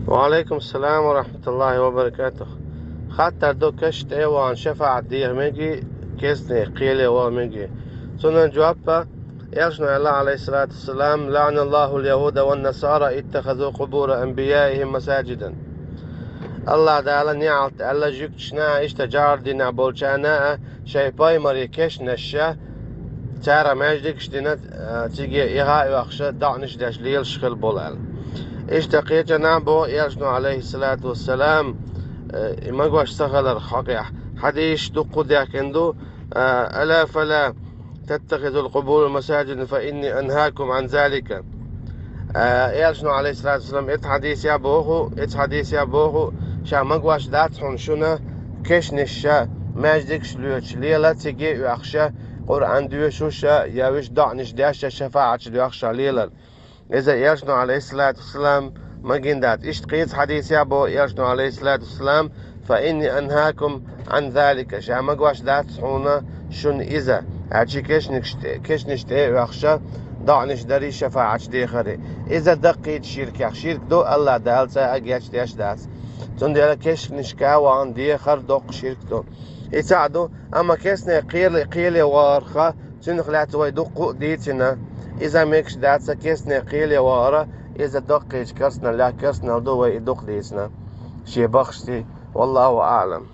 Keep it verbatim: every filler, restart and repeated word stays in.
وعليكم السلام ورحمة الله وبركاته. Хаттар ду: каш тӀе вахана шафаӀат деха меги, кесне кхеле ваха меги? Цунна жоп: Элчано аьлла, عليه الصلاة والسلام: لعن الله اليهود والنصارى اتخذوا قبور أنبيائهم مساجدا. АллахӀ Дала неӀалт аьлла жуьгташна, иштта жӀардина болчарна а, шоай пайхамарий кешнаш а, цара маьждигаш дина, а, цига иха а оьхуша, доӀанаш деш лелаш хила болу аьлла. Иштта кхеча нах боху Элчано, عليه الصلاة والسلام, э, и магош ца хилар хьокъехь, хьадисаш дуккха а даьхкина ду, а: ألا فلا تتخذوا القبور مساجدا فإني أنهاكم عن ذلك. А, Элчано, عليه الصلاة والسلام, эцу хьадисехь боху, эцу хьадисехь боху: ша магош дац хьуна шуна кешнаш а маьждигаш лоьцуш лела, цига а оьхуша, Къуръан доьшуша, я вуьш доӀанаш деш а, шафаӀаташ доьхуша лелар. Иза Элчано, عليه الصلاة والسلام, магийна дац. Иштта кхечу хьадисехь боху Элчано, عليه الصلاة والسلام: فإني أنهاكم عن ذلك. Ша магош дац хьуна шуна иза, аьлча кешнаш тӀе, кешнаш тӀе а оьхуша, доӀанаш дарий, шафаӀаташ дехарий. Иза даккхийчу ширкех ширк ду, АллахӀ Дала цкъа а гечдеш дац. Цундела кешнашка вахана дехар доккха ширк ду. И цхьаъ ду, амма кесне кхеле, кхеле вахарх, цунах лаьцна вай дуккха а дийцина, иза мегаш дац, кесне кхеле вахар, иза даккхийчу керстаналлех керстаналла ду, вай и дукха дийцина. Шен баххашций, والله أعلم.